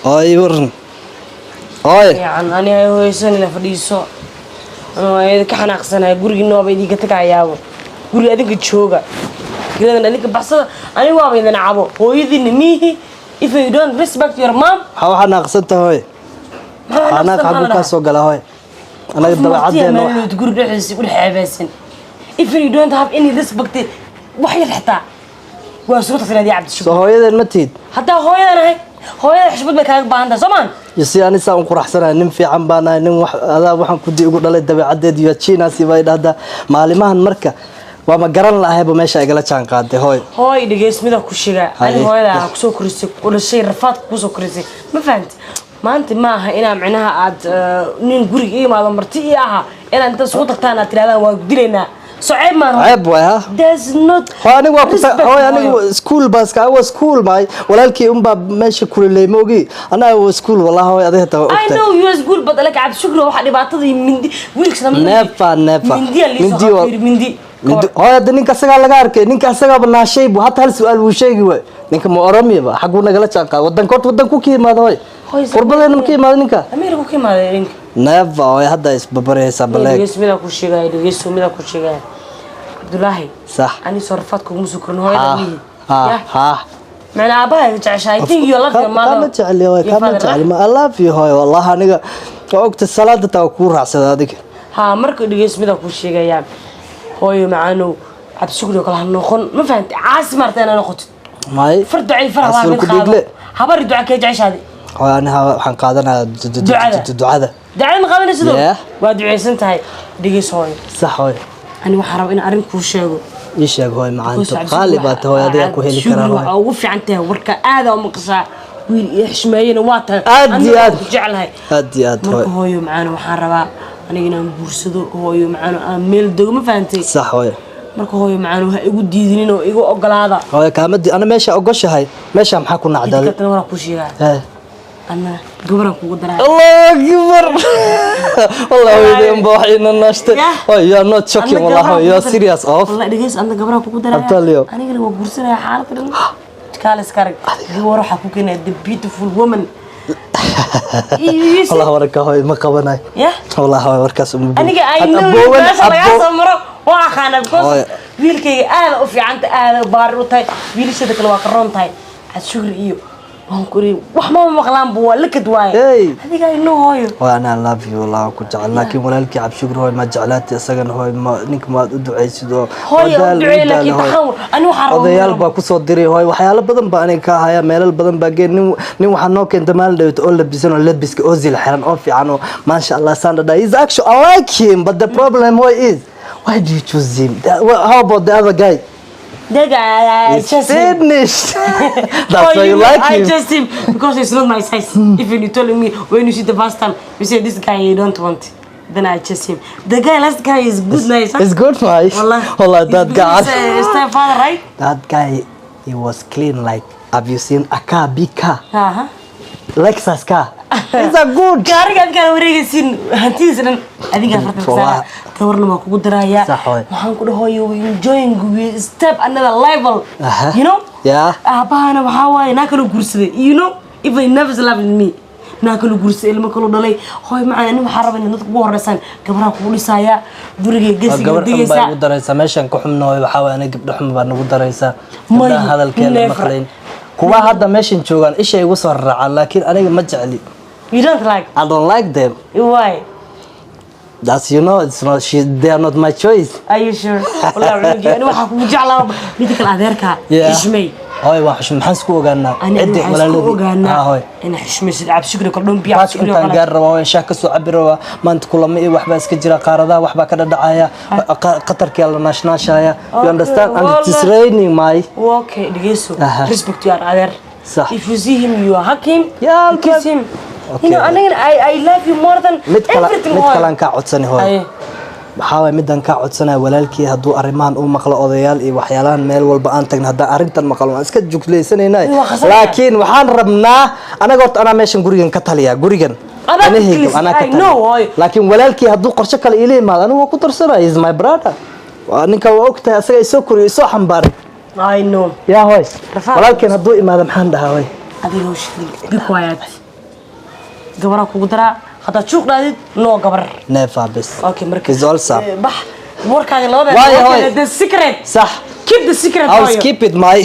Hooy, waran hooy. Fiican. Ani ay hooysanina, fadhiiso. Anoo ayada ka xanaaqsanahay, gurigiina waaba idinka tagayaabo. Guriga adinka jooga, kiradan adinka baxsada. Aniga waaba idin cabo, hooyadiina miihi. If you don't respect your mom. Maxaa waxaa naaqsan tahay, hooy? Xanaaq xaguu kaa soo galaa, hooy? Anaga dabeecaddeena Guriga dhexdiisa ku dhex ceebeysan. If you don't have any respect, wax yar xitaa waa soo tagsan adii Cabdishukur. Soo hooyadeen ma tihid? Haddaa hooyadan ahay, hooyada xushmad bay kaaga baahan tahay, soo maan? Iyo si ani saa un quraxsanahay, nin fiican baan ahay, nin wax adaa waxaan kudi igu dhalay dabeecaddeed iyo jiinaasi bay dhahdaa maalimahan. Marka waa ma garan lahayba meesha igala jaan qaaday, hooy. Hooy, dhegeys, mida ku sheega ani. Haye. Hooyada kusoo korisay, ku dhashay, rafaadka kusoo korisay, ma fahamti? Maanta ma aha inaa micnaha aad nin guriga ii imaado, marti ii aha, inaad inta isugu tagtaan aad tirahdaan waa dilaynaa. So ceeb maan? Ceeb waay ha. That's not Hooy, anigu waa ku respect, hooy, anigu hooyo. School baaska, I was school my walaalkii unbaa meesha kuliley, ma ogi. Anaa I was school, wallahi hooy, adiga taa waa I ogtahay. know you was good, but like Cabdishukri waxa dhibaatada iyo mindi wiilka. Never, never. Mindi liisoo Mindi mindi. Hooy, hadda ninka asagaa laga arkay, ninka asagaaba naashay bu hata hal su-aal wuu sheegi waay. Ninka ma Oromiyaba? Xaguu nagala jaan qaada? Wadanka horta wadanku ka yimaada, hooy? Hooy, qurbadeena ma ka yimaada ninka? Ameerika ku imaaday ninka. Never, hooy, hadda isbabaraysaa baleeg. Dhegeys, mida ku sheegaya, dhegeyso, mida ku sheegaya, Cabdulaahi. Sax. Ani soo rafaad kuguma soo korin, hooyada mihi. Ha. Yeah. Ha. Macnaa aabaha jeceshahay. I think you love your mother. Kama jecli, hooy. Your Kama father, jecli ma. I love you, hooy, wallahi. Aniga waa ogta, salaada taa waa kuu raacsada adiga. Ha, marka dhegeys, mida ku sheegayaa, hooyo macaanow, Cabdishukri oo kale ha noqon, ma fahantay? Caasi maarta inaa noqotid. May. Far ducay far waa Rasuul mid ku qaado. dhiigle. Habari duca kee jeceshaadi? Hooy, aniga waxaan qaadanayaa Ducada. Ducada. Ducada ma qaadanaysid? Yeah. Waa ducaysan tahay. Dhegeys, hooyo. Sax, hooy. Ani waxaan rabaa in arrin kuu sheego. Ii sheeg, hooy macaanto, qaali baa tahay, hooy, adigaa ku heli karaa, hooy. Waxaa ugu fiican tahay warka aada u maqashaa, wiil iyo xishmeeyena waa tahay. Aad iyo Anna aad. waan ku jeclahay. Aad iyo aad, Marka hooy. hooyo macaano, waxaan rabaa aniga inaan guursado, hooyo macaano, aan meel dego, ma fahantay? Sax, hooy. Marka hooyo macaano, ha igu diidinin oo igu ogolaada. Hooyo, kaamadi ana meesha ogoshahay, meesha maxaa ku nacdaday? Midka waraa kuu sheegaa. Hee. Anna gabaraan kugu daraa. Allahu akbar, wallahi hooyadii unba wax ina naashtay. Yeah. Hooy, you are not joking, wallahi you are serious off. Wallahi, dhegeys, anna gabaraan kugu daraa. I'm telling you. Anigana waa guursanaya, xaalad dhan kaale iska arag. Gabar waxaa ku keenaya, the beautiful woman. You see? Wallahi warka, hooy, ma qabanayo. Yeah. Wallahi hooy, warkaas uma Aniga I Had know aboowan- meesha lagaa soo maro waa aqaana, because Hooyo. wiilkayga aada u fiicanta, aada u baari u tahay, wiilashada kale waa ka roon tahay. Cabdishukri iyo waan ku iri wax mama maqlaan bu, waa lakad waaye. Hey. Adiga I know, hooyo. Hooy, anaa love you, wallahi waan ku jecel, laakiin walaalkii Cabshukri, hooy, ma jeclaatay isagana, hooy? Ma ninka maad u ducaysid oo Hooyo, waa u daal, duceey, wuu laakiin daalay, hooy. taxaan ani waxaan rabaa Odayaal baa kusoo diray, hooy, waxyaalo badan baa aniga ka haya, meelal badan baa geen. Nin waxaa noo keenta maalin dhawto oo labisan oo labiska oo zil xiran oo fiican oo maasha Allah saan dhadhaa. He's actually, I like him, but the problem, hooy, is why do you choose him? How about the other guy? The guy, I It's just him. finished. That's Oh, why you like I him. just him because it's not my size. If you telling me when you see the first time, you say this guy you don't want. Then I chase him. The guy, last guy is good, nice, huh? It's good, nice. Wallah. Wallah, that He's guy. Stepfather, right? That guy, he was clean like, have you seen a car, big car? Uh-huh. Lexus car. It's a good. Gaariga adkaan wareegaysiin, hantidiisa dhan adigaa farta Wallah. saara, gabarna waa kugu darayaa. Sax waay. Waxaan ku dhahoyo, we enjoying, we step another level. Aha. You know? Yeah. Aabahana waxaa waaye naa kaloo guursaday. Even he never loved me. Naa kaloo guursaday, ilmo kaloo dhalay. Hooy macaan, ani waxaa rabaa inaad dadka ugu horeysaan, gabaraha kugu dhisayaa guriga gesiga Gabar xun baa digaysaa. igu daraysaa meeshan ku xumna, hooy. Waxaa waay aniga gabdho xun baa nagu daraysaa. May, Gabdhaha hadalkeeda never. maqlayn. Kuwa hadda meeshan joogaan isha igu soo raacaan, laakiin aniga ma jecli. You don't like? I don't like them. Why? That's, you know, it's not she, they are not my choice. Are you sure? Wallahi cunugi, ani waxaa kugu jeclaa midda kale, adeerka Yeah. xishmay. Hooy, waa xushmay. Maxaan isku ogaanaa? Ani Ciddi waxaan isku walaaladii. ogaanaa Ah, hooy. ina xishmaysid Cabshukri kale dhoon biyo Baas Cabshukri intaan kale. gaar rabaa, hooy, shaah kasoo cabi rabaa. Maanta kulamo iyo waxbaa iska jira, qaaradaha waxbaa ka dhadhacaya, qatarkii la naashnaashaya, you understand? And it is Wallah. raining, my Okay, dhegeyso. Aha. Respect your adeer. Sax. If you see him, you hug him. Yeah, you kiss him. Okay. You know, anigana I love you more than Mid kale, everything. mid Hooyo. kalaan kaa codsani, hooy. Aye. Waxaa waay midaan kaa codsanaya, walaalkii hadduu arrimahan uu maqlo, odayaal iyo waxyaalahan meel walba aan tagna, haddaan arrintan maqlo, waan iska juglaysanaynaa. Waa khasabaya. Laakiin waxaan rabnaa anaga horta, anaa meeshan gurigan ka taliya, gurigan Adaa ka Anahayga, talisid. anaa ka I know, taliya. Hooyo. Laakiin walaalkii hadduu qorshe kale iila yimaado, anigu waa ku darsanaya. He is my brother. Waa ninka, waa ogtahay, asaga isoo koriyo, isoo xambaaray. I know. Yaa hooy. Rafaad. Walaalkeen hadduu imaado, maxaan dhahaa, hooy? Adiga hawsha, be quiet. Gabaraa kugu daraa. Haddaad juuq dhaadid, no gabar. Never bes. Okay, marka Is also. Bax warkaaga labada. Waayo, hooyo. The secret. Sax. Keep the secret, I will hooyo. keep it, my